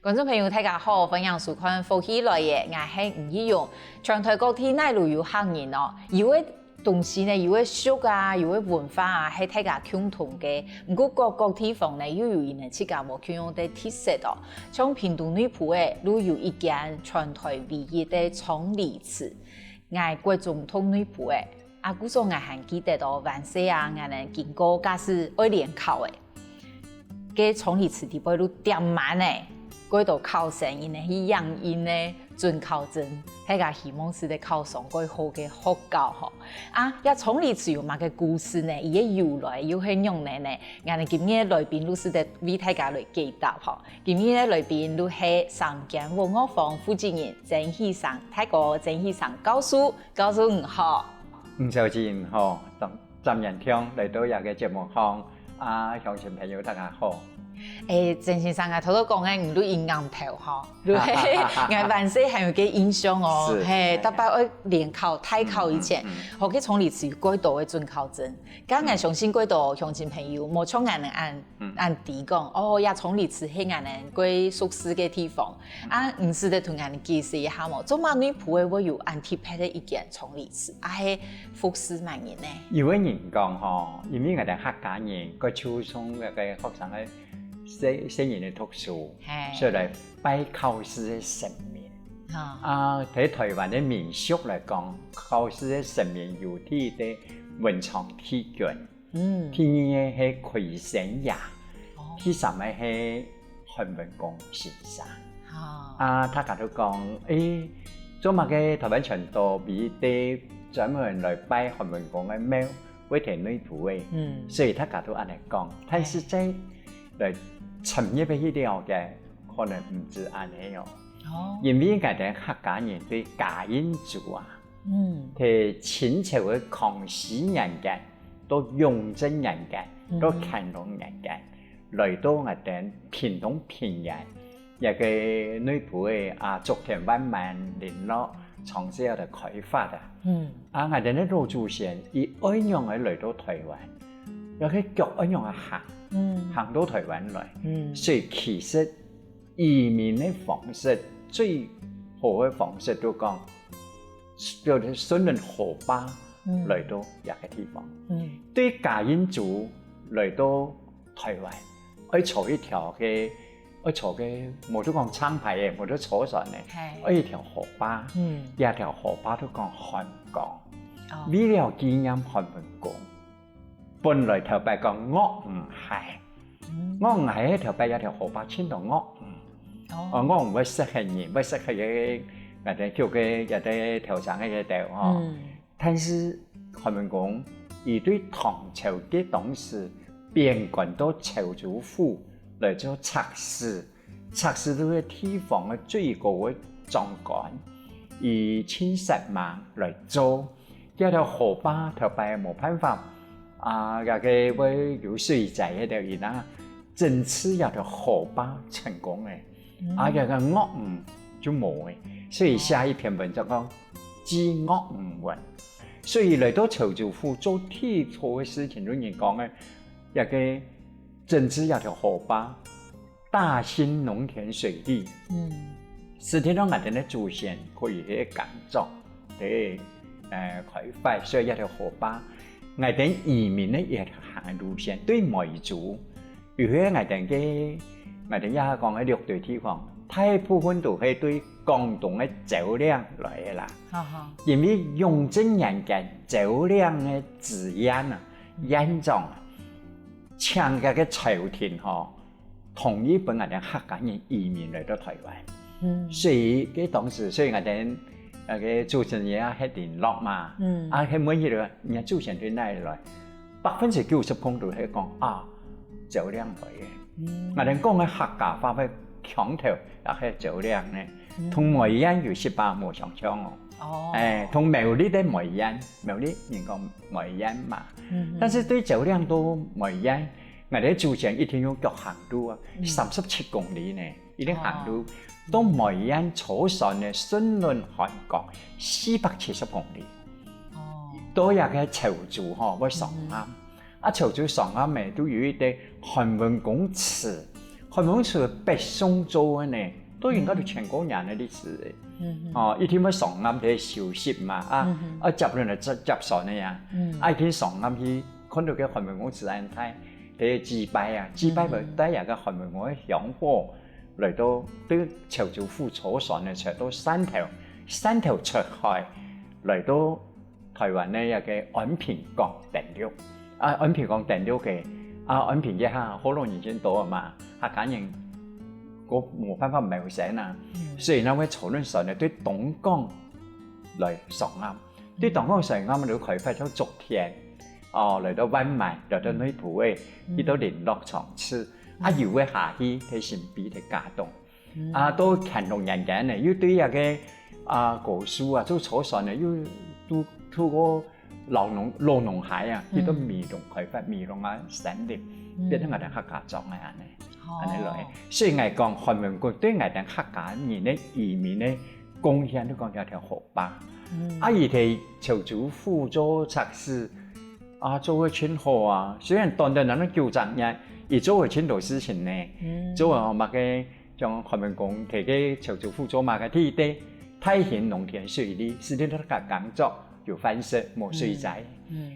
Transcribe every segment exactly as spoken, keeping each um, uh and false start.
觀眾朋友，大家好，歡迎收看《福氣來了》，𠊎係吳奕蓉。全台各地哪位有客人哦，有个東西呢，有个俗啊，有个文化啊，係大家共同个。毋過各各地方呢，又有佢等自家無共樣个特色哦。像屏東內埔仔，就有一間全台唯一个長利寺。𠊎國中讀內埔仔， 啊，故所𠊎還記得哦，還細啊，𠊎等經過假使愛聯考仔，該長利寺底背就點滿仔，幾多考生佢等去影印个准考證，大家希望係得考上蓋好个學校吼。啊，這長利寺有麼个故事呢？佢个由來又係仰仔呢？𠊎等今日來賓就係得為大家來解答吼。今日个來賓就係三間文學坊負責人曾喜城大哥、曾喜城教授。 教授你好。吳小姐你好，當，當然聽來到這个節目項，啊，鄉親朋友大家好。欸，曾先生啊，頭頭講个你都已經頷頭吼，對，𠊎還細還有个印象哦，係，係，逐擺愛聯考、大考以前，嗯，嗯，嗯。學个長利寺有蓋多个准考證，該𠊎相信蓋多鄉親朋友，無像𠊎等恁 嗯。恁知講，哦，這長利寺係𠊎等蓋熟事个地方。嗯。啊，你使得同𠊎等解釋一下無？做麼內埔仔會有恁特別个一間長利寺，啊係服侍麼人呢？有个人講吼，因為𠊎等客家人，過注重該个學生个細，細人个讀書，係。所以來拜考試个神明。啊。啊，在台灣个民俗來講，考試个神明有佢个文昌帝君。 嗯。第二个係魁星爺，哦。第三个係韓文公先生。哦。啊，大家都講，欸，做麼个台灣全島唯一个專門來拜韓文公个廟，會在內埔仔。嗯。所以大家都恁樣講，但是在來深入个去了解，可能毋止恁樣哦。哦。因為𠊎等客家人對嘉應州啊， 嗯。在清朝个康熙年間，到雍正年間，嗯。到乾隆年間，來到𠊎等屏東平原，這个內埔仔啊，竹田、萬巒、麟洛、長治這兜開發啊。嗯。啊，𠊎等个老祖先，佢仰仔來到台灣，這个腳仰仔行，嗯。行到台灣來。嗯。所以其實移民个方式，最好个方式就講， 就係順等河壩，嗯。來到這个地方。嗯。對嘉應州來到台灣，愛坐一條个，愛坐个，無就講長排仔，無就坐船仔，係。愛一條河壩。嗯。這條河壩就講漢江。哦。為了紀念韓文公， 本來頭擺講鱷魚溪，嗯。鱷魚溪頭擺這條河壩盡多鱷魚。哦。哦，鱷魚會食个人，會食个，𠊎兜叫个，這兜頭生个這兜吼。嗯。但是韓文公，佢對唐朝个當時，貶官到潮州府來做刺史， 刺史就係地方个最高个長官，佢盡煞猛來做。這條河壩頭擺無辦法，啊，這个會有水災个條人啊，整治這條河壩成功了。嗯。啊，這个鱷魚就無了。所以寫一篇文章講祭鱷魚文。所以來到潮州府做第一个事情，就人講个，這个整治這條河壩， 大興農田水利。嗯。使得𠊎兜个祖先可以去耕作，去，呃，開發，所以這條河壩，𠊎兜移民个一條行个路線，對梅州，尤其𠊎兜个，𠊎兜這下講个六堆地方，大部分都係對廣東个蕉嶺來个啦。哈哈。因為雍正年間蕉嶺个知縣啊，縣長啊，請該个朝廷吼， 同意分𠊎兜客家人移民來到台灣。嗯。所以，該當時，所以𠊎兜，呃，該主持人啊，係麟洛嘛。嗯。啊，係問佢兜，你个祖先對哪位來？百分之九十空都係講，啊，蕉嶺來个。嗯。𠊎兜講个客家話會腔調，也係蕉嶺呢。嗯。同梅縣有息把無相像哦。哦。欸，同苗栗个梅縣，苗栗人講梅縣嘛。嗯哼。但是對蕉嶺到梅縣， 𠊎兜祖先一定用腳行路啊，嗯。三十七公里呢，一定行路。哦。到梅縣坐船呢，順等漢江，四百七十公里。哦。到這个潮州吼，會上岸。嗯。啊，潮州上岸呢，都有一个韓文公祠，漢文公子北宋做个呢，都應該都千過年个歷史个。哦，一定會上岸去休息嘛，啊，啊，接落來接接船个呀，啊，一定上岸去看到个漢文公子恁大，去祭拜啊，祭拜會帶這个漢文公个香火，來到對潮州府坐船个，坐到汕頭，汕頭出海，來到 台灣个一个安平港登陸。啊，安平港登陸个，啊，安平這下福佬人先到嘛，客家人个無辦法謀生啊，所以佢會坐輪船呢，對東港來上岸，對東港上岸就開發到竹田，哦，來到萬巒，來到內埔个，去到麟洛、長治，啊，又會下去，去新埤、去佳冬。 啊，到乾隆年間呢，又對這个，啊，高樹啊，做坐船呢，又渡，渡過老農，老農溪啊，去到美濃開發，美濃啊，山林，變成𠊎兜客家庄个恁呢，恁呢來。所以𠊎講，漢文公對𠊎兜客家人个移民个貢獻，就講這條河壩。啊，佢在潮州府做赤使，啊，做个盡好啊，雖然短短哪能九隻月，佢做个盡多事情呢，做个麼个 像漢文公在該潮州府做麼个，第一代大興農田水利，使得大家耕作有飯食，無水災。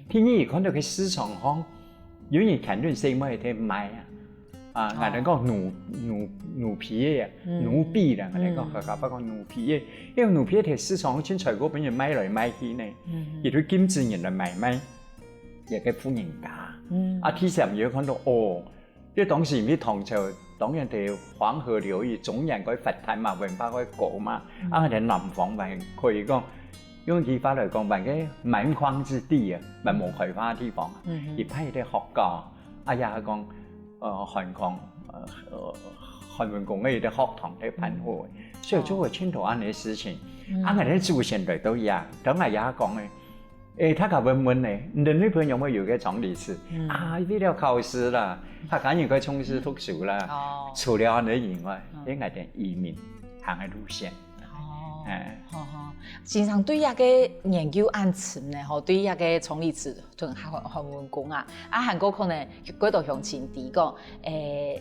第二，佢看到个市場項，有人牽等細妹仔去賣啊，啊，𠊎兜講奴，奴，奴婢仔啊，奴婢啦，𠊎兜講客家話講奴婢仔，因為奴婢仔在市場盡採購，分人賣來賣去呢，佢就禁止人來買賣，這个婦人家。啊，第三，佢看到哦， 這當時因為唐朝，當然在黃河流域，中原个發達嘛，文化个高嘛，啊，𠊎兜南方還可以講，用佢話來講，還个蠻荒之地啊，蠻無開發个地方。佢派一个學校，啊，也係講，呃，漢光，呃，呃，漢文公个一个學堂在辦學，所以做過盡多恁呢个事情。啊，𠊎兜祖先來到這，當然也講个， 誒，大家問問呢，你的女朋友有沒有一個長理寺？啊，為了考試啦，客家人較重視讀書啦。除了恁呢以外，應該點移民行个路線。哦，哎，好好，先生對這個研究恁深呢，吼，對這個長理寺同漢文公啊，啊，還過可能幾多鄉親知講，誒，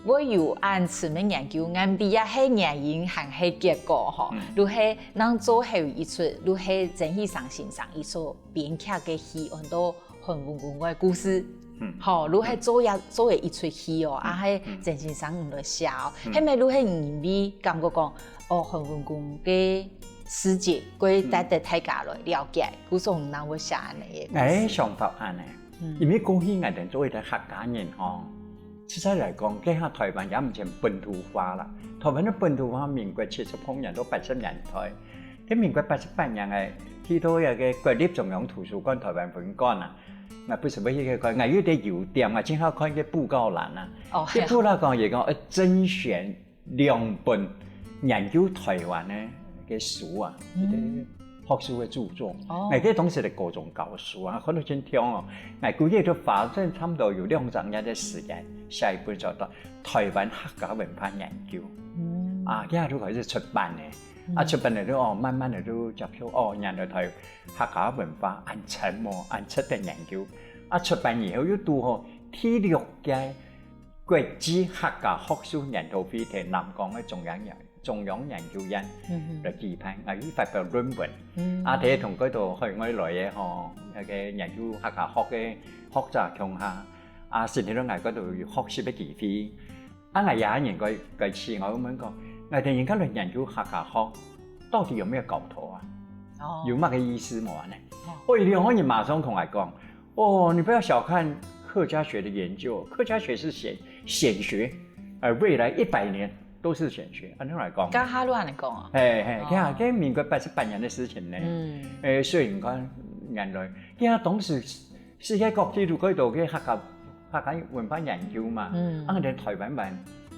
會有恁深个研究，𠊎毋知這係原因還係結果吼，就係正做好一齣，就係曾喜成先生佢所編劇个戲安到漢文公个故事。吼，就係做一，做个一齣戲哦，啊，係曾先生你來寫哦，係毋係就係因為感覺講，哦，漢文公个事蹟，過帶得大家來了解，故所你正會寫恁呢个故事。哎，想法恁呢，因為過去𠊎兜做一個客家人吼， 實在來講，這下台灣也毋曾本土化啦。台灣个本土化，民國七十年到八十年代，在民國八十八年个，去到該個國立中央圖書館台灣分館啊，𠊎不時會去該看，𠊎有兜優點啊，正好看該布告欄啊。哦，該布告欄講，佢講，呃，甄選兩本研究台灣个，个書啊，學術个著作。哦。𠊎該當時在高中教書啊，看到真暢哦。𠊎歸日就花費差不多有兩三年个時間，寫一本叫做《台灣客家文化研究》。啊，這下就開始出版了。啊，出版了就哦，慢慢个就接觸哦，原來台客家文化恁深哦，恁值得研究。啊，出版以後又拄好第六屆 國際客家學術研討會在南港个中央研，中央研究院來舉辦，𠊎有發表論文。啊，在同幾多海外來个吼，該個研究客家學个學者共下，啊，先得到𠊎幾多有學習个機會。啊，𠊎也人該，該次𠊎問講，𠊎兜人家來研究客家學，到底有沒有搞頭啊？哦。有麼个意思無呢？哦，兩個人馬上同𠊎講， 哦，你不要小看客家學的研究，客家學是顯，顯學，呃，未來一百年都是顯學，恁樣來講。該下就恁樣講啊？嘿，嘿，哦。你看，這民國八十八年的事情呢，嗯。誒，所以你看，原來，你看當時世界各地都可以做个客家，客家文化研究嘛，嗯。啊，連台灣嘛，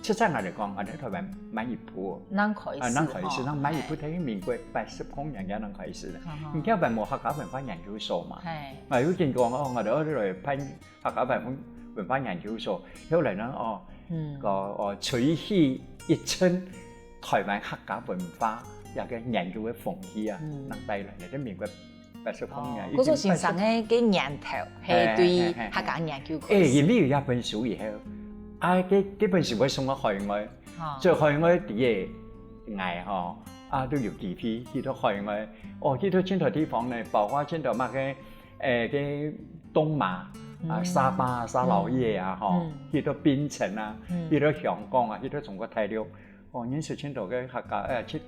實在𠊎來講，𠊎兜台灣慢一步哦。正開始啊，正開始，吼，正慢一步，嘿。在民國八十空年間正開始个。嗯哼。你看，𠊎無客家文化研究所嘛。嘿。啊，有人講哦，𠊎兜愛來辦客家文，文化研究所，後來呢，哦，嗯。个，哦，吹起一陣台灣客家文化這個研究个風氣啊，嗯。正帶來个，在民國 八十空年，哦，故所先生个，个念頭，係對，嘿，嘿，嘿，客家研究開始。誒，因為有這本書以後，啊，該，該本書會送到海外，所以海外知个𠊎吼，啊，都有機會去到海外，哦，去到盡多地方呢，包括盡多麼个，誒，該東馬啊，沙巴啊，沙勞越啊，吼，去到檳城啊，去到香港啊，去到中國大陸，哦，認識盡多个客家，誒，盡，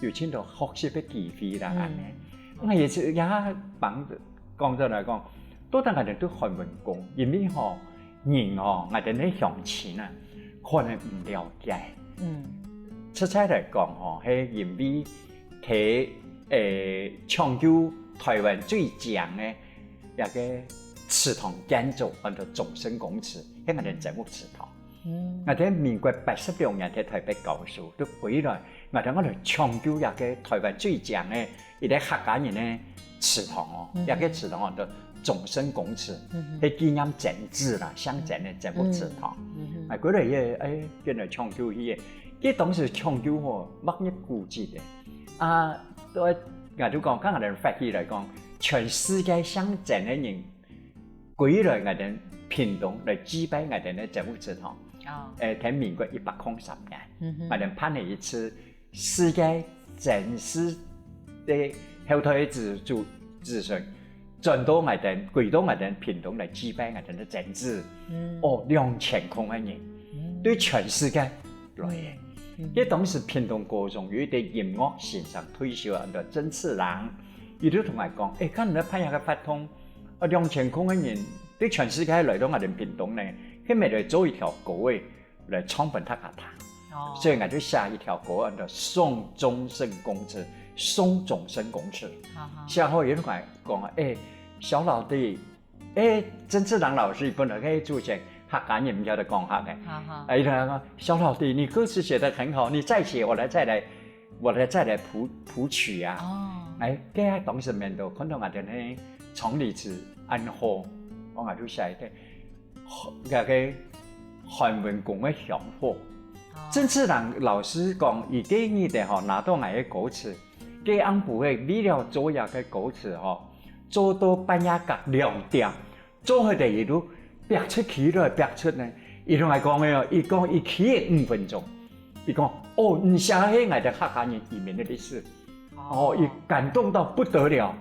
有盡多學習个機會啦，恁呢。𠊎也係也幫講出來講，到底𠊎兜對韓文公，因為吼， 人哦，𠊎兜个鄉親啊，可能毋了解。嗯。實在來講吼，係因為佢，誒，搶救臺灣最靚个一个祠堂建築，安到中聖公祠，係𠊎兜曾屋祠堂。嗯。𠊎兜民國八十六年在臺北教書，就歸來，𠊎兜愛來搶救一个臺灣最靚个 一个客家人个祠堂哦，這个祠堂安到中聖公祠，係紀念曾子啦，姓曾个曾屋祠堂。啊，過來个，哎，跟來搶救去个，佢當時搶救吼，末日古蹟个。啊，對，𠊎就講，剛才人發起來講，全世界姓曾个人，歸來𠊎兜屏東來祭拜𠊎兜个曾屋祠堂。哦。誒，在民國一百空三年，𠊎兜辦了一次 世界曾氏个後代子，子，子孫，轉到𠊎兜，歸到𠊎兜屏東來祭拜𠊎兜个曾子。哦，兩千空个人，對全世界來个。該當時屏東高中有一个音樂先生退休，安到曾次郎，佢就同𠊎講：「誒，看你辦這个活動，啊，兩千空个人對全世界來到𠊎兜屏東呢，係毋係來做一條歌仔？」 來唱分大家聽。哦。所以𠊎就寫一條歌，安到送中聖公祠，送中聖公祠。寫好以後，𠊎講：「誒，小老弟，誒，曾次郎老師本來个祖先客家人毋曉得講客个。」啊，佢同𠊎講：「小老弟，你歌詞寫得很好，你再寫，我來再來，我來再來譜，譜曲啊。」哦。誒，該當時面都看到𠊎兜个唱詞恁好，𠊎就寫一个 該个韓文公个香火。曾次郎老師講，佢該日仔吼，拿到𠊎个歌詞，該暗晡仔為了做這个歌詞吼，做到半夜甲兩點，做好个佢就逼出起來，逼出呢，佢同𠊎講个哦，佢講佢起五分鐘，佢講：「哦，你寫个係𠊎兜客家人移民个歷史。」哦，佢感動到不得了，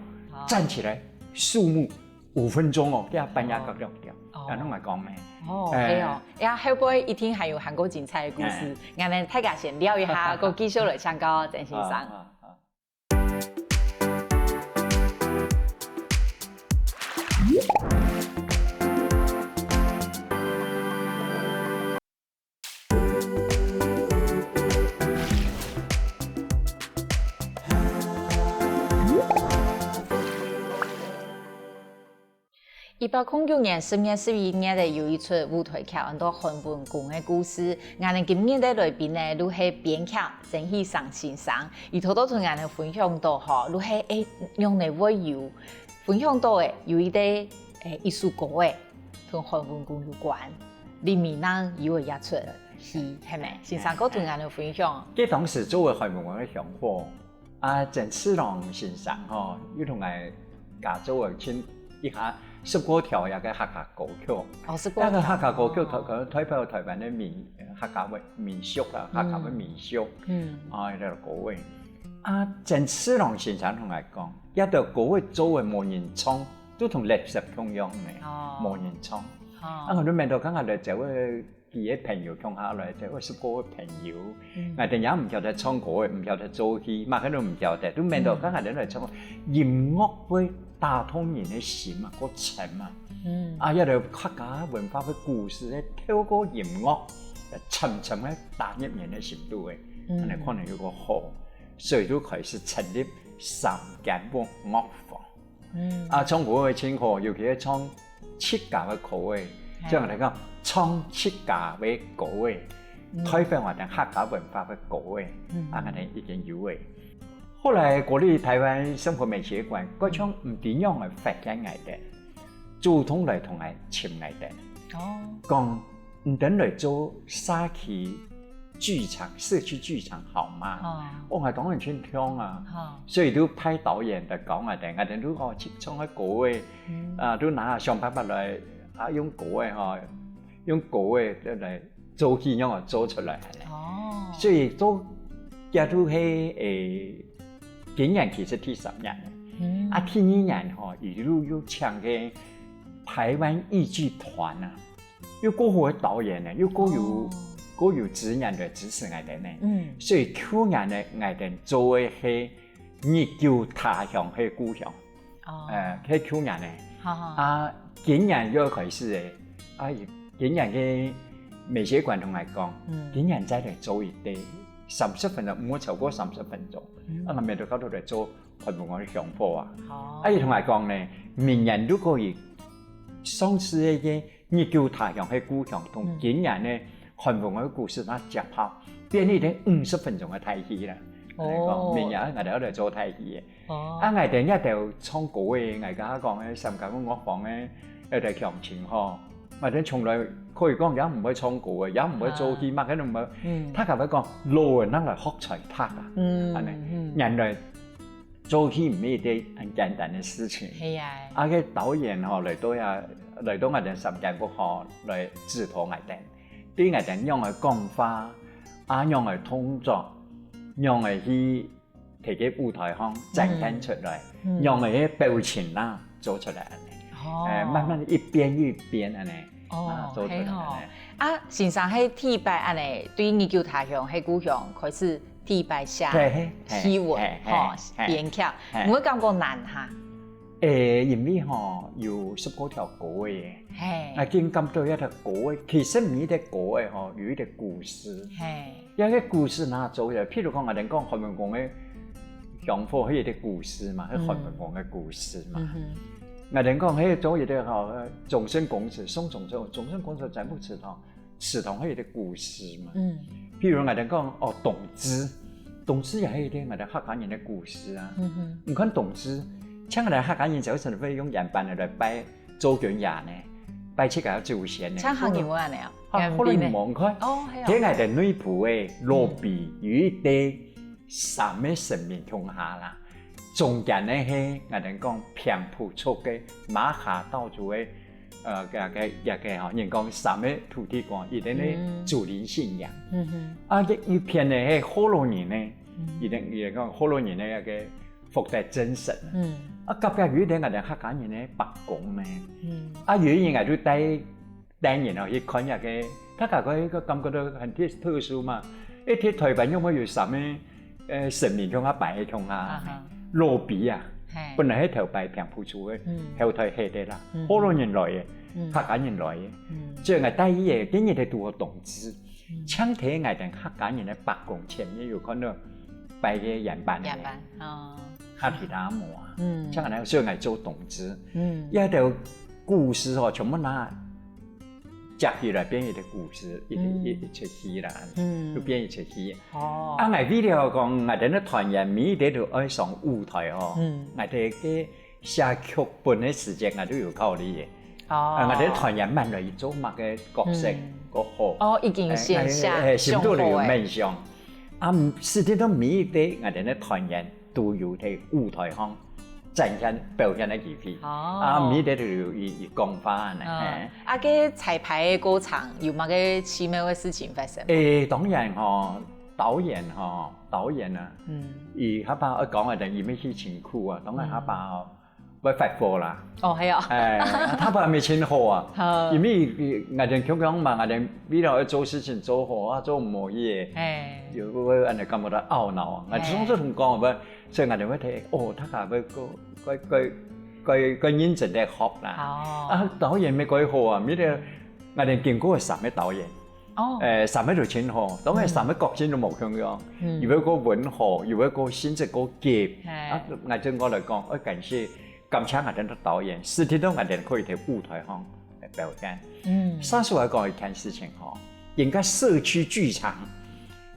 站起來肅穆。 五分鐘哦，佢半夜甲兩點，哦。恁樣來講呢。哦，哎。係哦，呀，後背一定還有還過精彩个故事，哎。𠊎兜大家先尞一下，過繼續來請教曾先生。啊，啊，啊。 一百空九年十月十一日个有一齣舞台劇，安到《韓文公》个故事。𠊎兜今日个來賓呢，就係編劇曾喜成先生。佢頭頭同𠊎兜分享到吼，就係，誒，仰仔會有分享到个有一个，誒，一首歌仔，同韓文公有關。 林美男有个演出戲，係無？先生，過同𠊎兜分享。該當時做个韓文公个香火，啊，曾次郎先生吼，又同𠊎家做个盡一下十過條這个客家歌曲。哦，十過條。該个客家歌曲，哦。代，代表臺灣个民，客家个民俗啦，客家个民俗。嗯。啊，這个歌仔。啊，曾次郎先生同𠊎講，這个歌仔做个無人唱，就同垃圾共樣个，哦。無人唱。哦。啊，𠊎就問到，剛剛來做个 幾个朋友共下來，這个十過个朋友，嗯。𠊎兜也毋曉得唱歌个，毋曉得做戲，麼个都毋曉得，都問到，嗯。剛剛來唱，音樂會打動人个心啊，過深啊。嗯。啊，這兜客家文化个故事，透過音樂，深深个打入人个心肚个，嗯。恁樣可能有個好，所以就開始成立三間屋樂坊。 嗯。啊，唱歌个盡好，尤其係唱自家个歌仔，嘿。像來講，唱自家个歌仔，嗯。代表𠊎兜客家文化个歌仔，嗯。啊，𠊎兜已經有个。後來國立臺灣生活美學館，佢像毋知仰仔發現𠊎兜，主動來同𠊎尋𠊎兜，哦。講 你等來做社區劇場、社區劇場好嗎？哦。哦，𠊎當然盡暢啊。哦。所以就派導演來教𠊎兜，𠊎兜就，哦，去唱个歌仔，嗯。啊，就拿想辦法來，啊，用歌仔吼，用歌仔來做戲，仰仔做出來恁呢。哦。所以做，這都係，誒，今年其實第三年了。嗯。啊，第二年吼，佢又，又請个台灣戲劇團啊，又過好个導演呢，又過有，哦。過有資源來支持𠊎兜呢。嗯。所以舊年呢，𠊎兜做个係日久他鄉係故鄉。 哦。呃，係舊年呢。好，好。啊，今年又開始誒，啊，今年个美協館同𠊎講，嗯。今年再來做一個三十分鐘，毋好超過三十分鐘。嗯。啊，𠊎兜到該度來做韓文个鄉土啊。哦。啊，佢同𠊎講呢，明年如果佢上次个 日久他鄉係故鄉，同今年个韓文个故事那結合，變一個五十分鐘个大戲啦。哦。𠊎講，明年𠊎兜愛來做大戲个。哦。啊，𠊎兜這兜唱歌个，𠊎剛剛講个三間个樂坊个，這兜鄉親吼，𠊎兜從來可以講也毋會唱歌个，也毋會做戲，啊。麼个都毋會。嗯。大家會講，老人家來學才讀啊。嗯，恁呢，嗯。原來 做戲毋係一件很簡單个事情。係啊。啊，該導演吼，來到這，來到𠊎兜三間屋吼，來指導𠊎兜，對𠊎兜仰仔講話，啊，仰仔動作，仰仔去在該舞台項展現出來，嗯。嗯。仰仔个表情啦，做出來恁呢。哦。誒，慢慢一遍一遍恁呢，哦，啊，做出來恁呢。係吼。啊，先生係第一擺恁呢，對日久他鄉係故鄉開始 第一擺寫，係，係，戲文，係，係，吼，係，編劇，係。有無感覺難哈？誒，因為吼，有十過條歌仔，係。啊，緊感到一條歌仔，其實每一條歌仔吼，有一個故事。係。這個故事拿做个，譬如講，𠊎兜講韓文公个鄉土，係一個故事嘛，係韓文公个故事嘛。嗯哼。𠊎兜講，係做一個吼，呃，忠臣公子，宋忠臣，忠臣公子詹姆士唐， 是同係一個故事嘛。嗯。譬如𠊎兜講，哦，同志，同志也係一個𠊎兜客家人个故事啊。嗯哼。你看同志，像𠊎兜客家人就成日會用圓粄來拜灶君爺呢，拜自家祖先呢。像客人會恁呢啊？啊，可能無，你看，哦，係啊。在𠊎兜內埔个羅鼻有一個三個神明共下啦，中間呢係𠊎兜講平埔族个馬卡道族个 呃，該，該，該个吼，人講三個土地公，佢兜呢，嗯。祖靈信仰。嗯哼。啊，這一片呢，係河洛人呢，嗯。佢兜，佢兜講河洛人呢，該個福德正神。嗯。啊，隔壁有一個𠊎兜客家人呢，伯公呢。嗯。啊，有一日𠊎就帶，帶人哦去看這個，大家个，个感覺到很特，特殊嘛。一提台灣有無有三個 呃，神明共下拜共下，啊哈。羅鼻啊，係。本來係頭擺平埔族个，嗯。後代下个啦，嗯。河洛人來个，嗯。客家人來个。嗯。所以𠊎帶佢个，今日个拄好同志，嗯。像在𠊎兜客家人个伯公前面有看到拜个圓粄个，圓粄，哦。阿毗達摩啊，嗯。像恁樣，所以𠊎做同志。嗯。這兜故事吼，全部拿 接起來變一個故事，一，嗯。一，一齣戲啦，嗯。就變一齣戲。哦。啊，𠊎為了講，𠊎兜个團員每一個都愛上舞台哦，嗯。𠊎兜个寫劇本个時間，𠊎都有考慮个。哦。啊，𠊎兜團員滿來做麼个角色，嗯。較好。哦，已經先寫，哎，哎，哎，心肚裡有想好个。夢想。啊，使得到每一個𠊎兜个團員 都有在舞台項展現表現个機會。哦。啊，每日都有佢，佢講話呢，哦。嘿。啊，該彩排个過程有麼个奇妙个事情發生？誒，當然吼，導演吼，導演啊，嗯。佢下把愛講个，等佢乜去辛苦啊，當然下把吼，嗯。會發火啦。哦，係哦。誒，下把乜真好啊，好。因為佢，𠊎兜共樣嘛，𠊎兜為了愛做事情做好啊，做毋好去个，嘿。就會恁樣感覺到懊惱啊。𠊎嘿。總是同講，毋 所以𠊎兜會聽，哦，大家會个，个，个，个，个認真个學啦。哦。啊，導演乜蓋好啊，每個𠊎兜經過三個導演，哦。誒，三個都真好，當然三個角色都無共樣，嗯。有个較溫和，有个較性質較急。嘿。啊，𠊎對𠊎來講，愛感謝 感謝𠊎兜个導演，使得到𠊎兜可以在舞台項來表現。嗯。上次𠊎講一件事情吼，應該社區劇場，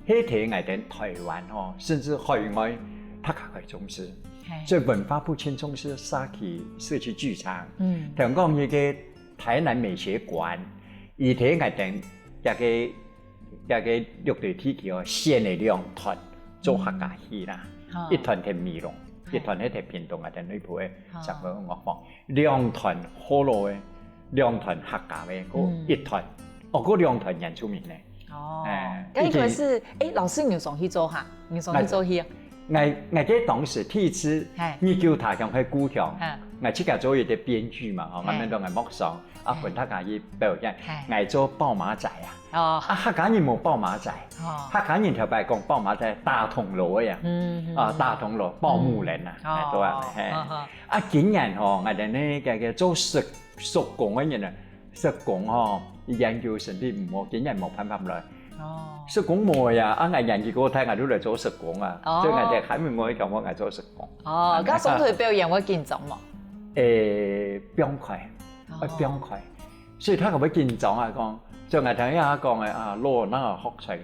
係在𠊎兜台灣吼，甚至海外，大家蓋重視。嘿。所以文化部真重視社區，社區劇場。嗯。聽講該個台南美學館，佢在𠊎兜這個 這個六堆地區哦，選个兩團做客家戲啦，嗯。哦。一團在美濃，嘿。一團係在屏東啊，在內埔个，哦。石門樂坊，兩團河洛个，兩團客家个，嗯。一團哦，過兩段原住民呢。哦，哎，該一開始，哎，老師你有上去做哈？你有上去做戲啊？𠊎，𠊎个當時第一次，嘿。日久他鄉个故鄉，嗯。𠊎自家做一個編劇嘛，吼，嘿。𠊎等到𠊎莫上，啊，嘿。分大家去表演。嘿。𠊎做報馬仔啊。哦。啊，客家人無報馬仔，哦。客家人頭擺講報馬仔打銅鑼个啊，嗯，嗯，啊，嗯。打銅鑼，報馬人啊，嗯。哎，對啊，哦，嘿。好，好。啊，今年吼，𠊎等呢，該个做手，手工个人啊， 手工吼，研究身體毋好，今年無辦法來。哦。手工無呀，啊，𠊎年紀過大，𠊎就來做手工啊。哦。所以𠊎在還沒有講過𠊎做手工。哦，該上台表演會緊張無？誒，放開，哦。愛放開。所以他可能會緊張啊，講，所以𠊎聽人家講的啊，老人家學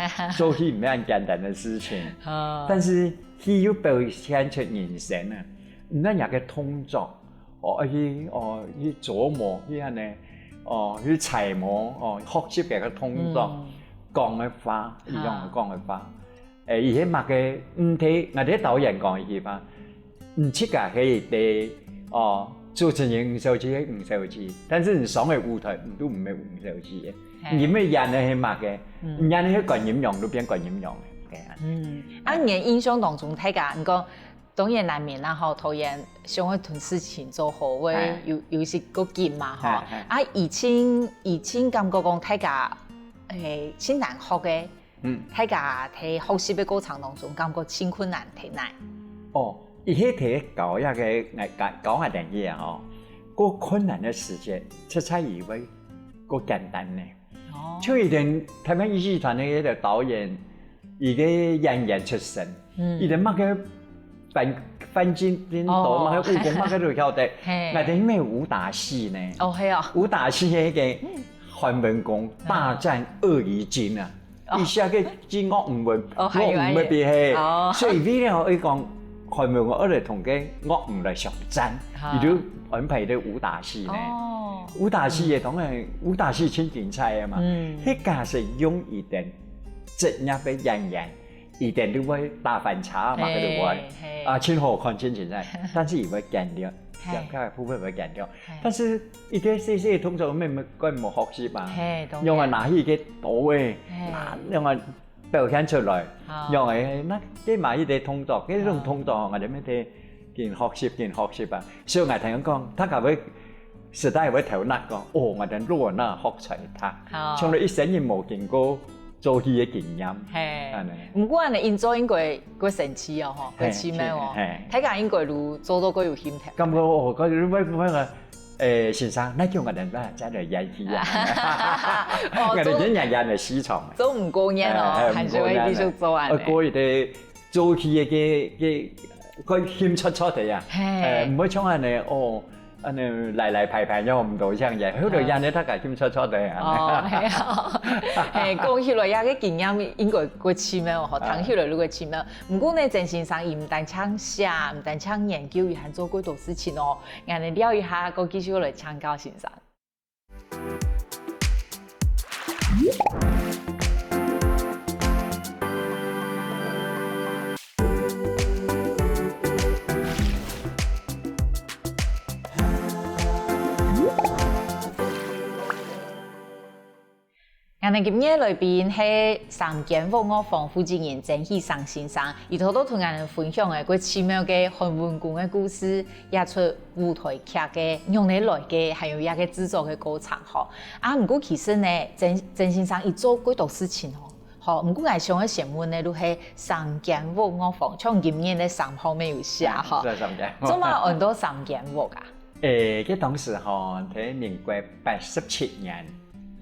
生，做戲毋係恁簡單的事情。哦。但是戲又表現出人生啊，你那兩個動作， 哦，去，哦，去琢磨，去恁呢，哦，去揣摩，哦，學習別个動作，嗯。講个話，一樣个講个話。誒，佢係麼个，嗯，聽，𠊎个導演講一句話，你自家係一個，哦，主持人吳小姐係吳小姐，但是你上个舞台，你都毋係吳小姐个。嘿。你乜演个係麼个？嗯。你演个係觀音娘，都變觀音娘个。對啊。嗯，啊，你个印象當中，大家，你講， 當然難免啦吼，導演想愛同事情做好，會哎。有，有一些個緊嘛吼。哎，哎。啊，以前，以前感覺講大家，誒，盡難學个，嗯。大家在學習个過程當中，感覺盡困難，在哪？哦，佢係在教這個，哎，教，教𠊎等个啊吼，過困難个時節，實在以為過簡單呢。哦。就以前台灣一戲團个那個導演， 佢个演員出身，嗯。佢个麼个翻，翻筋斗，哦。麼个武功，麼个都曉得。嘿。𠊎等乜有武打戲呢。哦，係哦。武打戲係該個韓文公大戰鱷魚精啊，哦。一下个精鱷魚文，哦，還有，鱷魚文比嘿。還有。哦。所以為了愛講韓文公，愛來同个鱷魚來相戰，哦。佢就安排个武打戲呢。哦。武打戲个，嗯。當然武打戲盡精彩个嘛。嗯。佢假使用一點職業个演員， 佢等都會打翻車嘛，嘿，佢都會。嘿。啊，盡好看，盡精彩。但是佢會減弱，嘿。兩票个部分會減弱。嘿。但是一個細細个動作，乜，乜，根本無學習嘛。嘿，當然。用啊，拿起一個刀誒，嘿。拿，用啊，表現出來。好。用誒，那，這嘛一個動作，這種動作，哦。𠊎等乜得緊學習，緊學習啊。所以𠊎聽講，大家會 實在會頭那講，哦，𠊎等老人家學才讀，好。從來一生人無經過做戲个經驗，嘿。恁呢。毋過恁呢，恁做應該過神奇哦，吼，過嘿，奇妙哦。嘿，嘿。大家應該都做到過有興趣。感覺哦，感覺你會，會啊，誒，先生，那叫𠊎等啊，再來演戲啊。哦，𠊎等演演个戲場。做毋過癮哦，哎，哎，還是會繼續做恁呢。毋過癮啊。呃，過一個 做戲个，个，个，个興出出个啊。嘿。誒，毋會像恁呢，哦，恁呢來來排排，要毋到像樣，後來恁呢大家興出出个啊。哦，係啊。嘿，講起來，這個經驗應該過奇妙吼，啊。聽起來如果奇妙。毋過呢，曾先生佢毋單淨寫，毋單淨研究，佢還做過多事情哦。𠊎等尞一下，過繼續來請教先生。 𠊎等今日來賓係三間屋樂坊負責人曾喜生先生，佢頭頭同𠊎等分享个過奇妙个韓文公个故事，也出舞台劇个仰仔來个，還有這個製作个過程吼。啊，毋過其實呢，曾，曾先生佢做幾多事情吼。吼，毋過𠊎想愛先問个就係三間屋樂坊，像今年个三號乜有寫吼。係，三間。做麼安到三間屋啊？誒，該當時吼，在民國八十七年，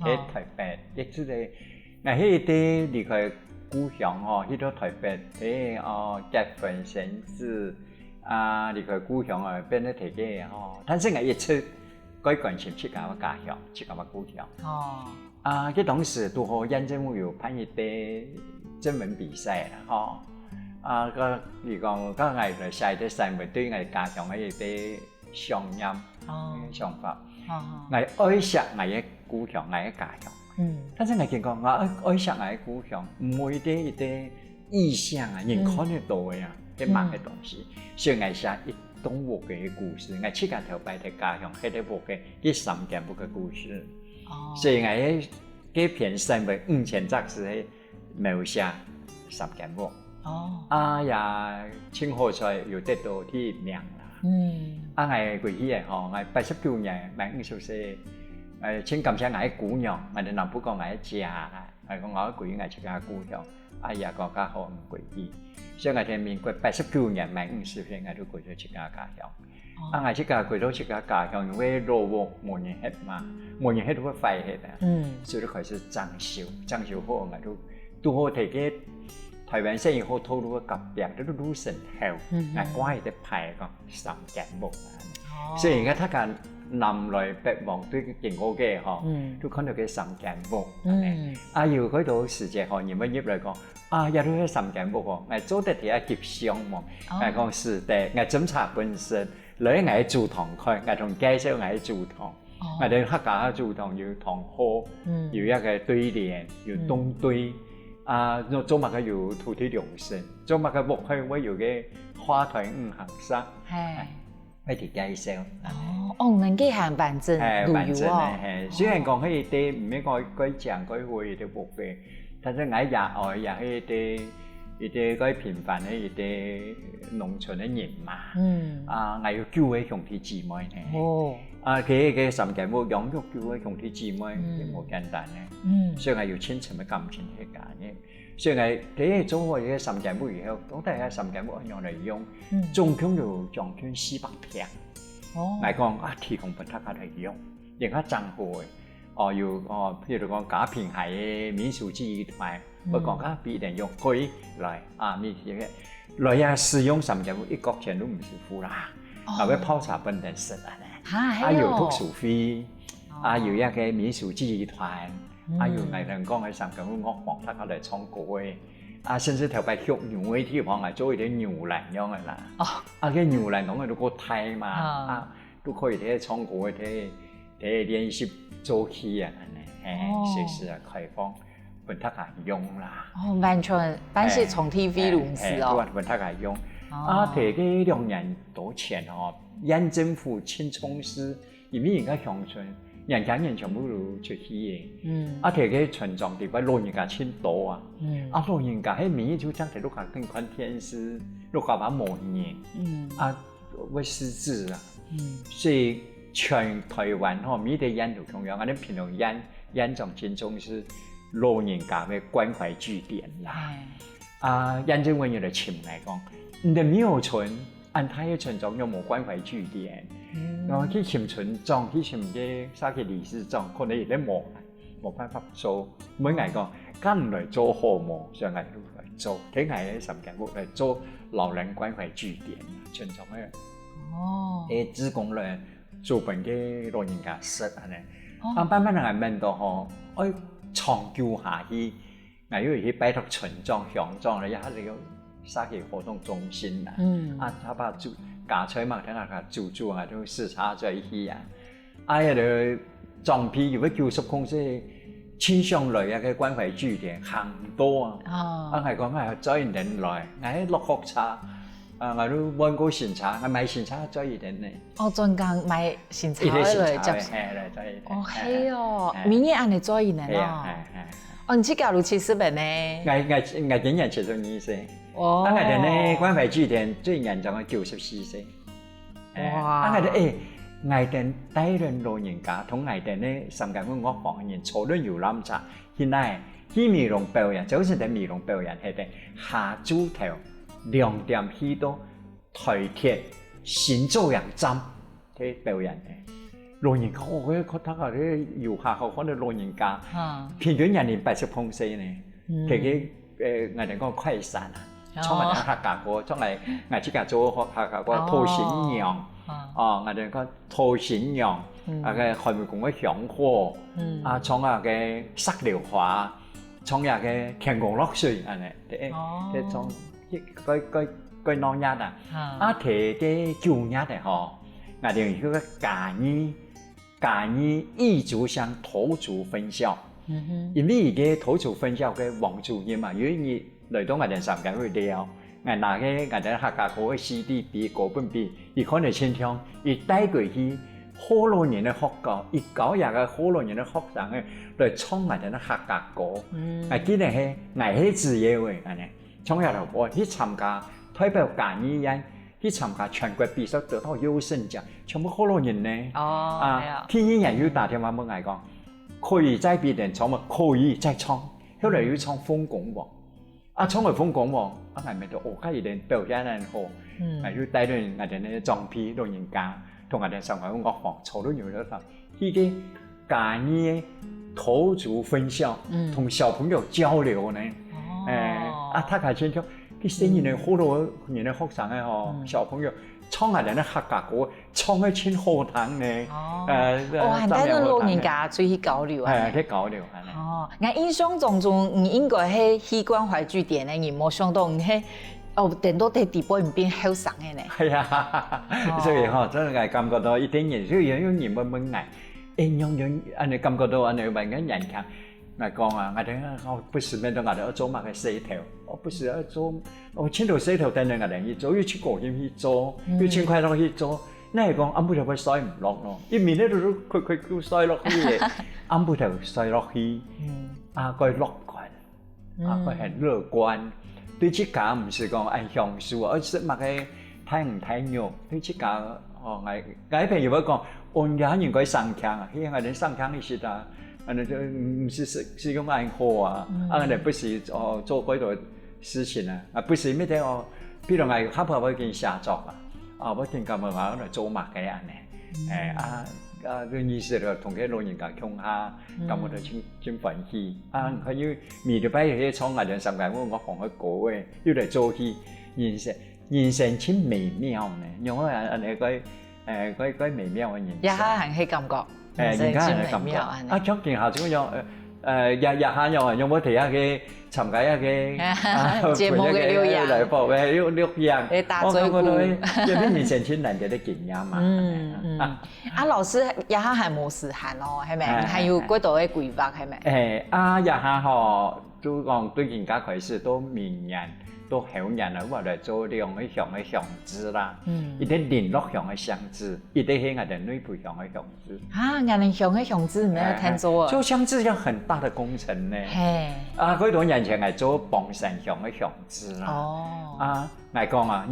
哦。在台北，也係个，𠊎係在離開故鄉吼，去到台北，誒，哦，結婚生子，啊，離開故鄉啊，變得忒个吼。但是𠊎一直蓋關心自家个家鄉，自家个故鄉。哦。啊，該當時拄好縣政府有辦一個徵文比賽啦，吼。啊，个，佢講，个𠊎來寫一個散文，對𠊎家鄉个一個想念，哦。想法。哦，哦。𠊎愛惜𠊎个故鄉，𠊎个家鄉。嗯。但是𠊎感覺，𠊎愛，愛惜𠊎个故鄉，毋會一個，一個異鄉啊，人看得到个啊，嗯。該麼个東西。嗯。所以𠊎寫一棟屋个故事，𠊎自家頭擺在家鄉，該個屋个，該三間屋个故事。哦。所以𠊎个該片成為五千隻字个描寫三間屋。哦。啊也盡好彩有得到第一名啦。嗯。啊𠊎歸去个吼，𠊎八十九年滿五十歲，𠊎盡感謝𠊎个姑娘，𠊎个南部講𠊎个姐，𠊎講𠊎歸去𠊎自家故鄉，啊也講較好毋歸去。所以𠊎在民國八十九年滿五十歲，𠊎就歸到自家家鄉。 啊，𠊎自家歸到自家家鄉，因為老屋無人歇嘛，無人歇就會壞忒啊。嗯。所以就開始整修，整修好，𠊎就堵好在該臺灣省醫學道路个隔壁，該路路脣頭，嗯哼。𠊎掛一個牌講三間屋啊。哦。所以你看，大家南來北往對經過个吼，嗯。就看到該三間屋。嗯。啊，有幾多時節吼，人會入來講， 啊，這就係三間屋哦，𠊎做得在這翕相無？哦。𠊎講使得，𠊎斟茶分食，來𠊎个祖堂看，𠊎同介紹𠊎个祖堂。哦。𠊎等客家个祖堂有堂號，嗯。有一個對聯，有東對，嗯。啊，做麼个有土地龍神，做麼个屋下會有個花台五行煞。嘿。 愛去介紹。哦，哦，恁个還完整，哎，旅遊哦。完整个，嘿。雖然講該一帶毋係講蓋靚蓋好一個屋个，但是𠊎也愛也係一個，一個蓋平凡个一個農村个人嘛。嗯。啊，𠊎有九個兄弟姊妹呢。哦。啊，佢个三間屋養育九個兄弟姊妹，嗯。也無簡單呢。嗯。所以𠊎有深深个感情係該呢。 所以𠊎第一做好一個三間屋以後，到底該三間屋愛仰般來用？嗯。總共有將近四百坪。哦。𠊎講啊，提供分大家來用，人家正好个。哦，有哦，譬如講嘉平溪个民俗技藝團，嗯。𠊎講嘉平人用可以來啊，民俗个來啊，使用三間屋一角錢都毋使付啦，哦。還會泡茶分人食啊呢。哈，啊，還有。有讀書會，哦。啊，有一個民俗技藝團， 嗯。啊，有𠊎等講个三間屋樂坊，大家來唱歌个。啊，甚至頭擺畜牛个地方啊，做一個牛欄樣个啦。哦。啊，該牛欄當然都過大嘛，啊。啊，都可以在該唱歌个，在，在練習做戲啊，恁呢，嘿，哦。隨時啊，開放，分大家用啦。哦，完全，但是從T V錄製哦。嘿，嘿，分大家用。哦。啊，在該兩年多前哦，縣政府盡重視 因為人家鄉村，年輕人全部都出去个。嗯。啊，在該村莊地方，老人家盡多啊。嗯。啊，老人家，該每日就正在屋下等看電視，屋下也無人。嗯。啊，會失智啊。嗯。所以全臺灣吼，每個縣都共樣，恁呢屏東縣，縣長盡重視老人家个關懷據點啦。哎。啊，縣政府有來尋來講，你等沒有村， 恁大个村莊又無關懷據點。嗯。然後去尋村長，去尋該社區理事長，可能也無，無辦法做。問𠊎講，嗯。敢來做好無？所以𠊎就來做，在𠊎个三間屋來做老人關懷據點，村莊个，哦。个志工來煮分个老人家食，恁呢。哦。啊，慢慢仔𠊎問到吼，愛長久下去， 𠊎又去拜託村長、鄉長了，也還有社區活動中心啦。嗯。啊，佢把煮，加菜嘛，等下佢煮煮啊，就視察再去啊。哎呀，就長輩有个九十公歲，盡想來啊，該關懷據點行毋到啊。哦。啊，𠊎講，𠊎載你等來，𠊎落學車，啊，𠊎就換過新車，𠊎買新車載你等呢。 哦，專工買新車一個新車，來接。嘿，來，載。哦，嘿，係哦，嘿。每日恁呢載人哦。係啊，係，係。哦，你自家都七十歲呢？𠊎，𠊎，𠊎今年七十二歲。哦。啊，𠊎等呢，關懷據點最年長个九十四歲。哎，哇。啊，𠊎等，哎，𠊎等帶領老人家，同𠊎等呢，三間屋樂坊个人坐輪遊覽車，去哪？去美濃表演，就是在美濃表演，係在下晝頭兩點去到 臺鐵新左營站去表演个。老人家，哦，該看大家个遊客吼，看到老人家，嗯。平均年齡八十零歲呢，嗯。佢个，呃，𠊎等講快閃啊，哦。唱𠊎等客家歌，唱𠊎，𠊎自家做客家歌，哦。討新娘，哦。哦，𠊎等講討新娘，嗯。啊，該海門公个香火，嗯。啊，唱啊該石榴花， 唱這个天公落水恁呢，對，哦。該唱，該，該，該鬧熱啊。啊。啊，在該九月个吼，𠊎等有个嘉義，嘉義義竹鄉桃竹分校。嗯哼。因為該桃竹分校个王主任啊，有一日來到𠊎等三間屋尞，𠊎拿个𠊎等客家歌个C D分佢，歌分佢，佢看了盡暢，佢帶過去學老人个學校，佢教這个學老人个學生个來唱𠊎兜个客家歌。𠊎記得係𠊎係子友仔恁仔，唱這條歌去參加代表嘉義縣去參加全國比賽，得到優勝獎，全部學老人呢。啊，第二年又打電話問𠊎講，可以再比點唱無？可以再唱。後來又唱《鳳公王》。 啊，唱个《鳳公王》，啊，𠊎兜都哦，看佢兜表現恁好，啊，又帶領𠊎兜个長輩老人家，同𠊎兜三个樂坊坐到牛頭山，去个嘉義个桃竹分校，同小朋友交流呢。哎，啊，大家親像，佢細人仔學老人个學生个吼，小朋友唱𠊎兜个客家歌， 唱个盡好聽呢。哦，呃，哦，還帶著老人家出去交流啊。哎，去交流恁仔。哦，𠊎印象當中，你應該係去關懷據點个人，無想到你係，哦，等到在底背你變後生个呢。係啊，所以吼，真个𠊎感覺到一定人，所以有人問問𠊎，哎，樣樣恁仔感覺到恁仔，有个人聽， 𠊎講啊，𠊎兜哦，不時面對𠊎兜愛做麼个事頭，哦，不時愛做，哦，盡多事頭等等𠊎兜去做，又盡高興去做，又盡快樂去做。哪會講暗晡頭會睡毋落咯？一暝日都係睏睏就睡落去个，暗晡頭睡落去，啊，過樂觀，啊，過很樂觀，對自家毋係講恁享受，愛食麼个大魚大肉，對自家，哦，𠊎𠊎朋友會講，哦，你這人過省儉啊，係𠊎兜省儉一息啊。 恁仔就毋係使使用恁好啊，啊，𠊎兜不時哦做過多事情啊，啊，不時乜得哦，比如𠊎下晡愛緊寫作啊，啊，愛緊感覺𠊎來做麼个恁仔，哎，啊，啊，就意思就同个老人家共下，感覺到盡盡歡喜。啊，還有每禮拜去唱𠊎兜三个我我放个歌誒，又來做戲，人生人生盡美妙呢，因為恁仔个，誒，个个美妙个人生。這下還係感覺。 誒，人家人个感覺。啊，像今下就樣，呃，呃，也也下樣，有無提下去參加下去啊，節目个留言。來報个留留言。誒，打嘴鼓。我感覺到，因為人生盡難得个經驗嘛。嗯嗯。啊，老師，這下還無時間哦，係咪？哎，還有幾多个規劃，係咪？誒，啊，這下吼，就講對今下開始到明年，到後年啦，𠊎來做兩个鄉个鄉志啦，一個麟洛鄉个鄉志，一個係𠊎兜內埔鄉个鄉 志。啊，𠊎兜鄉个鄉志毋係聽做啊。做鄉志要很大的工程呢。係。啊，幾多年前𠊎做岡山鄉个鄉志啦。哦。啊，𠊎講啊，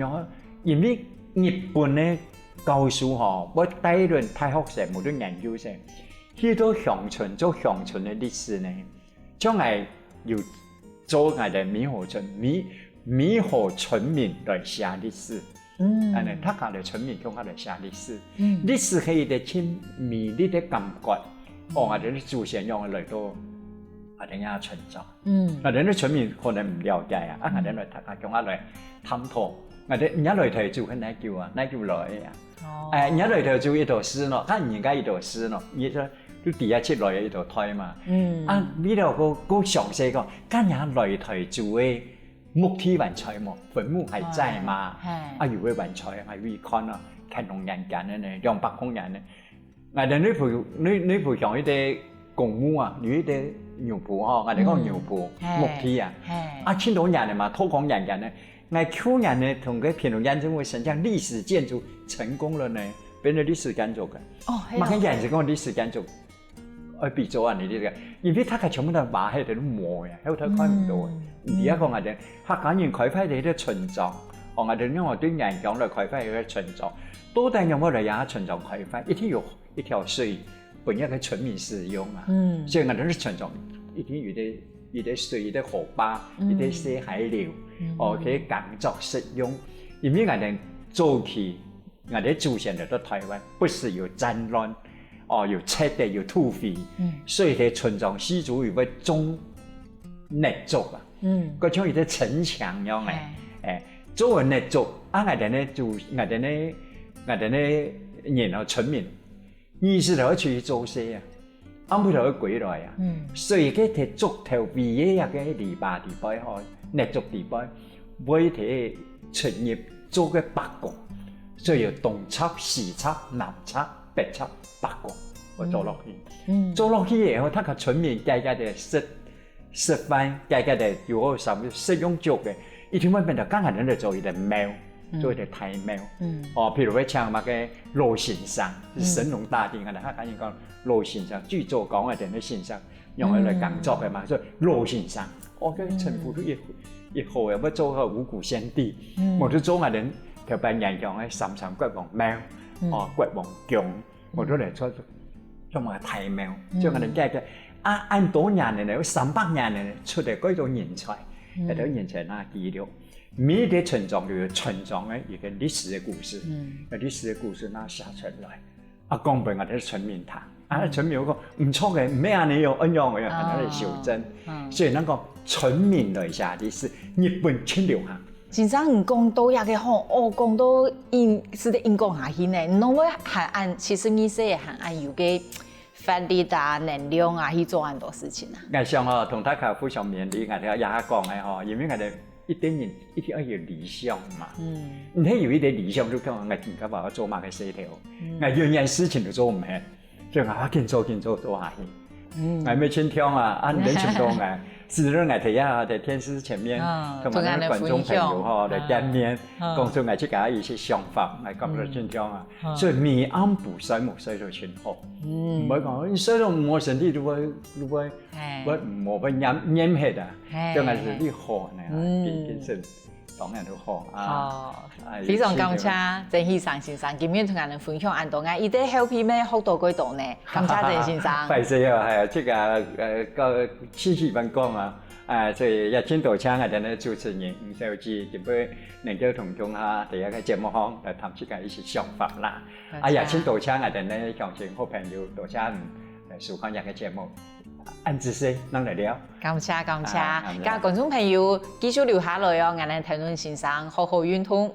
因為日本个教授吼，會帶領大學生、無論研究生，去到鄉村做鄉村个歷史呢。 將來有做𠊎兜美和村，美美和村民來寫歷史，嗯，恁仔大家來村民共下來寫歷史，嗯，歷史係一個盡美麗个感覺。哦，𠊎兜个祖先仰仔來到𠊎兜个村莊，嗯，𠊎兜个村民可能毋了解啊，啊，𠊎兜來大家共下來探討，𠊎兜人家來台祖係哪久啊，哪久來个啊？ 誒，人家來頭就一道事咯，看人家一道事咯，你就就底下出來一道台嘛。嗯，啊，為了个个詳細講，看人家來頭就个墓地還在無，墳墓還在嘛？啊，有个還在，還會看啊，乾隆年間个呢，兩百空年呢。𠊎兜內埔內內埔鄉一個公墓啊，有一個牛埔吼，𠊎兜講牛埔，墓地啊，啊，盡多年个嘛，土公年間呢。 𠊎舊年呢，同該屏東縣政府申請歷史建築成功了呢，變成歷史建築个。哦，係啊。麼个縣就講歷史建築，愛比做恁仔个，因為大家全部都挖忒个都無呀，後頭看毋到啊。嗯，你也講𠊎兜客家人開發个一個村莊，哦，𠊎兜仰仔對原鄉來開發一個村莊，到底仰仔來這村莊開發，一定有一條水 分這个村民使用啊。嗯，所以𠊎兜个村莊一定有一個一個水，一個河壩，一個細溪流，哦，可以耕作食用。因為𠊎兜早期，𠊎兜祖先來到台灣，不時有戰亂，哦，有賊仔，有土匪，所以在村莊四周圍會種蠟燭啊，嗯，就像一個城牆樣仔，誒，做个蠟燭，啊，𠊎兜呢就𠊎兜呢𠊎兜呢人哦，村民 日時頭愛出去做事啊，暗晡頭愛歸來啊。所以該忒竹頭圍个該籬笆底背吼，蠟燭底背，會忒出入做个八公，所以有東側、西側、南側、北側八公，會做落去。做落去以後，大家村民家家个食 食飯，家家个有好三食用粥个，一定會變到剛剛人就做一個廟，做一個大廟。嗯。哦，譬如講請麼个老先生，嗯。神農大帝，𠊎等客家人講老先生，最早講个就係先生，用來工作个嘛，嗯。所以老先生。哦，這稱呼都一，一好个，愛做个五谷先帝，嗯。無就做𠊎等頭擺原鄉个三山國王廟，嗯。哦，國王宮。 無就來做，做麼个大廟，嗯。做恁樣个，啊，恁多年了，有三百年了，出來幾多人才，嗯。這兜人才拿記錄。每一個村莊就有村莊个一個歷史个故事，嗯。該歷史个故事拿寫出來，啊，講分𠊎兜村民聽，啊，嗯。村民又講，毋著个，毋係恁樣喲，恁樣个，啊。恁樣來修正。嗯。所以人講村民來寫歷史，日本盡流行。 先生，你講到這個吼，哦，講到應，使得應講下去呢，你會還恁，其實你係還恁有个法力啊、能量啊，去做恁多事情啊。𠊎想吼，同大家互相勉勵，𠊎兜這下講个吼，因為𠊎兜一定人一定愛有理想嘛。嗯。你係有一個理想，就講𠊎今下愛做麼个事頭，嗯。𠊎永遠事情都做毋完。 就𠊎緊做緊做做下去。嗯。𠊎乜盡暢啊，啊，你等盡暢啊。是不是𠊎在這，在電視前面，嗯，同𠊎等个觀眾朋友吼，同𠊎等分享。來見面，嗯。講出𠊎自家一些想法，𠊎感覺盡暢啊。嗯。所以每暗晡睡目睡到盡好。嗯。毋會講，你睡到無身體，你會，你會，哎。會，無會黏，黏忒啊。哎。就𠊎身體好呢，嗯。緊，緊身 當然都好啊。好，哎，非常感謝曾熹生先生今日同𠊎兜分享恁多，𠊎一定後背乜學到幾多呢。感謝曾先生。歹勢哦，哎，這個，呃，到，細細慢講啊，哎，所以也盡多謝𠊎兜个主持人吳小姐，今晡日能夠同大家在這個節目項來談自家一些想法啦。啊，也盡多謝𠊎兜个鄉親好朋友，多謝你來收看這個節目。 恁仔細，恁來尞。感謝，感謝。啊，感謝。該觀眾朋友，繼續留下來哦，𠊎等同先生好好運動。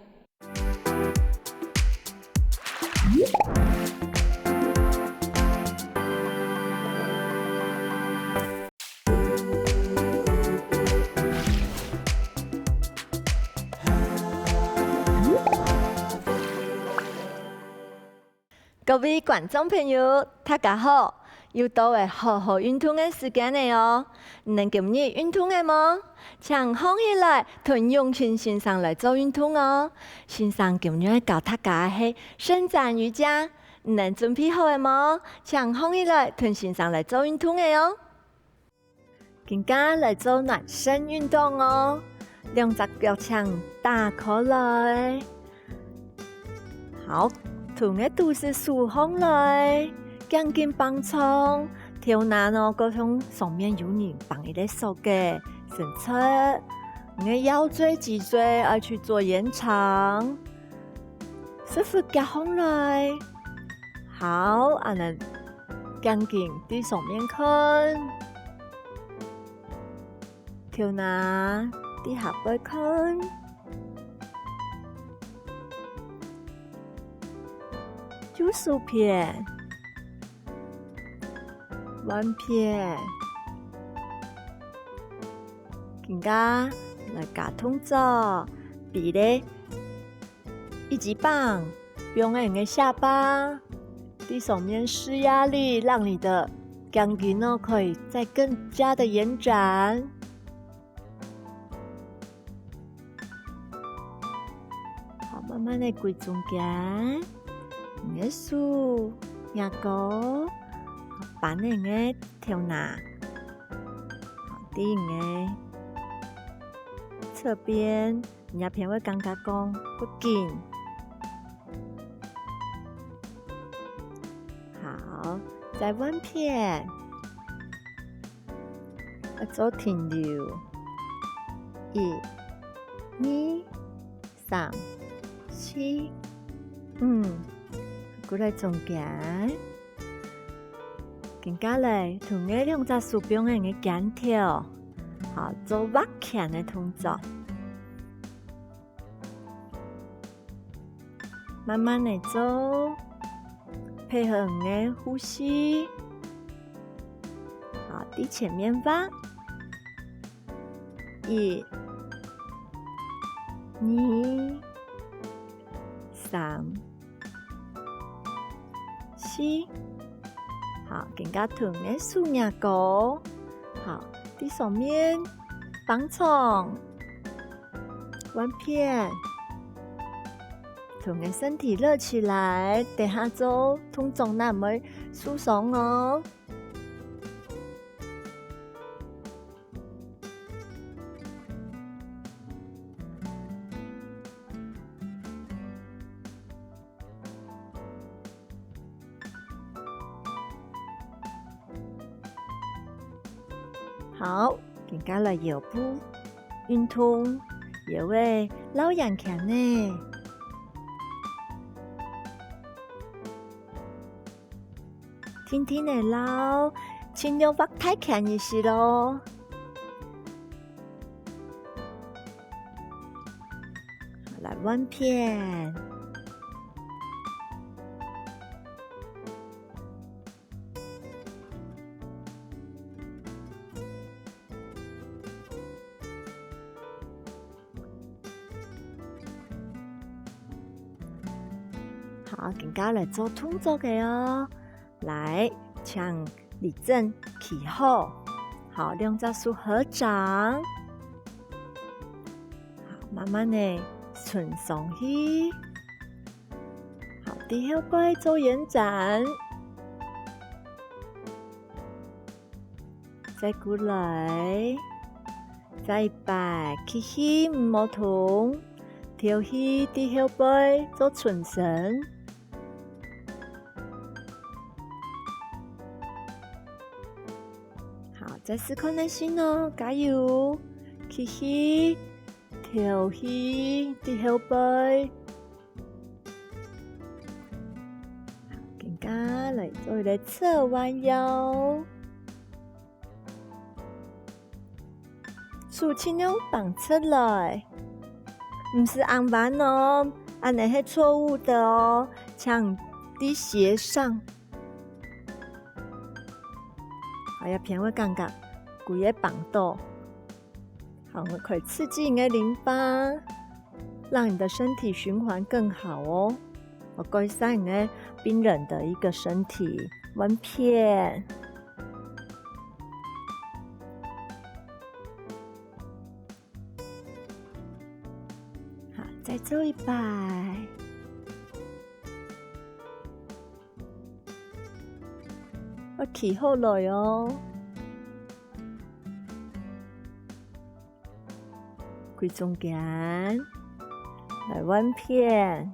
各位觀眾朋友，大家好！又到了好好運動个時間了哦！你等今日運動了無？請䟘起來，同永清先生來做運動哦！先生今日教大家个係伸展瑜伽，你等準備好了無？請䟘起來，同先生來做運動了哦！ 今下來做暖身運動哦，兩隻腳請打開來。好，同个肚屎豎䟘來，頸根放長，頭那哦，過像上面有人放一個索仔，伸直。你个腰椎、脊椎愛去做延長。屎朏夾䟘來。好，恁樣 頸根對上面看，頭那對下背看，右手片，換片。今下來加動作，比咧 一級棒，放在你个下巴，在上面施壓力，讓你的頸根哦可以再更加的延展。好，慢慢的歸中間，你的手壓高，扳你个頭那，好，在你个側邊。 你這片會感覺講較緊。好，再換片。愛做停留。一、二、三、四、五，過來中間。 今下來，同你兩隻手放在你个肩頭，好，做畫圈个動作。慢慢的做，配合你个呼吸。好，在前面畫。一、二、三、 四。好，今下同你个手壓高。好，在上面放長，換片。同个身體熱起來，等下做動作正毋會受傷哦。 好，今下來腰部運動，腰仔摎圓圈仔。定定仔摎，盡量畫大圈一息囉。來換片。 好，今下來做動作个哦。來，請立正，企好。好，兩隻手合掌。好，慢慢仔伸上去。好，在後背做延展。 再過來，再一擺，企起毋好動，敨氣在後背做伸伸。好，再試看仔先哦，加油！企起，敨氣在後背。 今下來做一個側彎腰。手盡量放直來，毋使恁彎哦，恁樣係錯誤的哦，請在鞋上。哎呀，偏會感覺，歸個放倒。 好，我可以刺激你的淋巴，讓你的身體循環更好哦。我改善你的病人的一個身體，換片。好，再做一擺。愛企好來哦。 歸中間，來換片。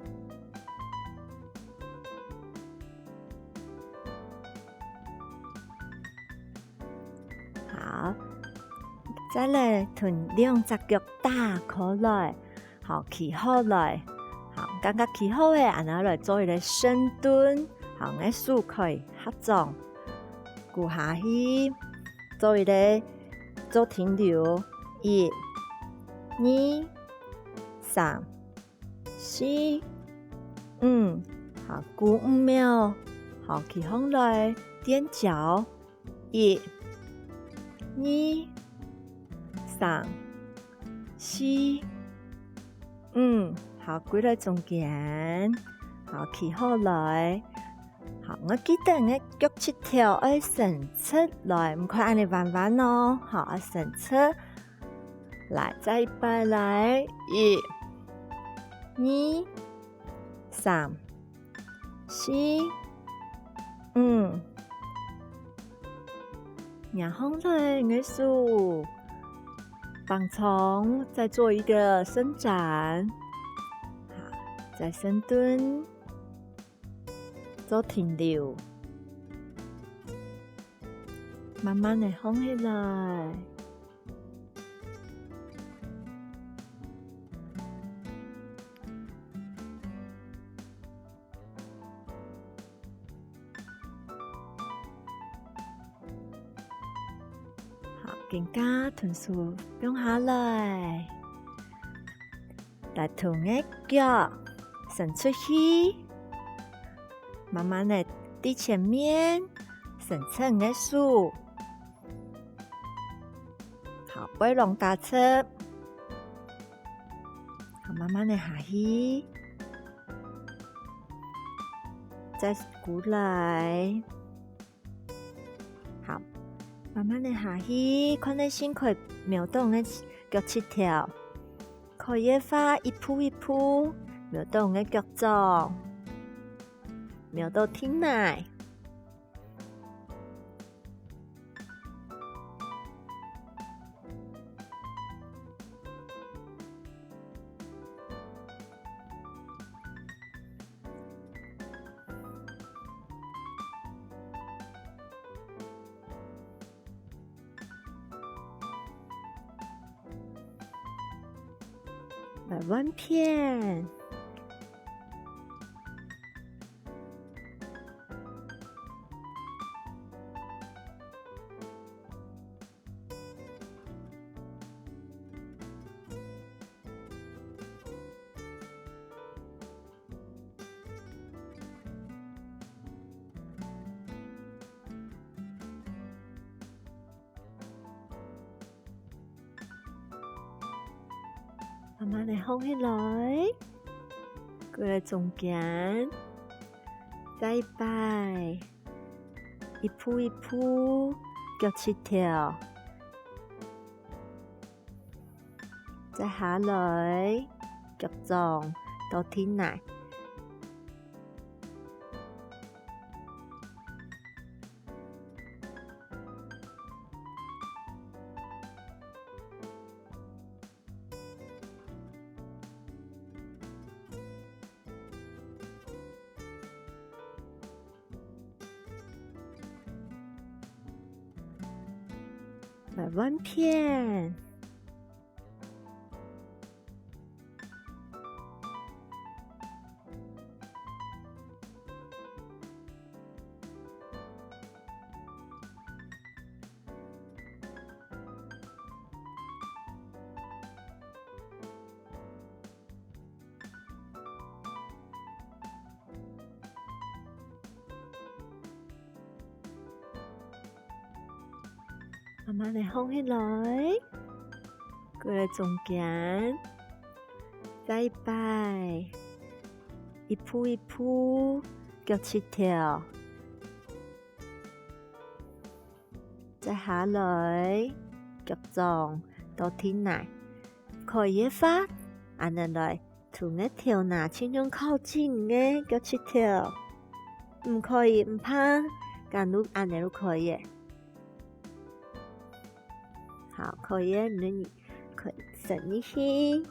好，再來同兩隻腳打開來，好，企好來。好，感覺企好咧，恁樣來做一個深蹲。好，𠊎手可以合掌，跍下去，做一個 做停留，一、二、三、四、五，好，跍五秒，好，企䟘來，踮腳，一、二、三、四、五，好，歸來中間，好，企好來。 好，𠊎記得𠊎腳膝頭愛伸直來，毋可以恁樣彎彎哦。好，愛伸直。來，再一擺來，一、二、三、四、五。仰䟘來，𠊎手放鬆，再做一個伸展。好，再深蹲。 做停留，慢慢仔䟘起來。好，肩胛同手放下來。 來同个腳伸出去，慢慢仔在前面伸直个手，好，背囊打直，好，慢慢仔下去，再過來。 好，慢慢仔下去，看你先可以摸著你个腳膝頭。可以个話，一步一步，摸著你个腳掌，摸著地泥。 來換片。 慢慢仔䟘起來，過來中間，再一擺，一步一步，腳膝頭，再下來，腳掌到地泥。 來換片。 慢慢仔䟘起來，過來中間，再一擺，一步一步，腳膝頭，再下來，腳掌到地泥。可以个話，恁仔來 同个頭那盡量靠近个腳膝頭。毋可以，毋怕，敢如恁仔就可以了。好，可以了，你可以伸入去。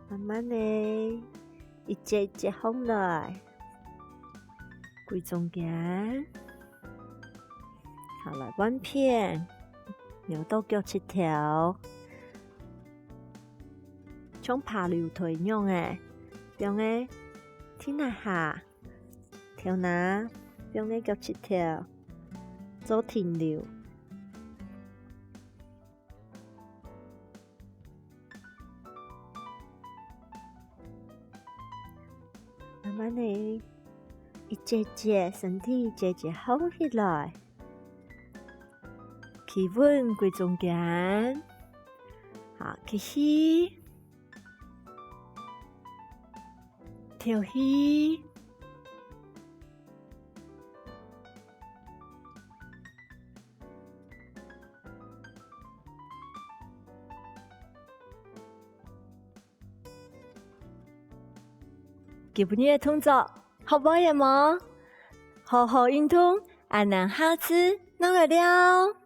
慢慢仔，一節一節䟘來，歸中間。好，來換片，扭到腳膝頭，像爬樓梯樣仔，放个地泥下，頭那放个腳膝頭，做停留。 慢慢仔，一節節，身體一節節䟘起來。企穩歸中間。好，吸氣。敨氣。 今晡日个動作，學會了無？好好運動，恁樣下次正來尞。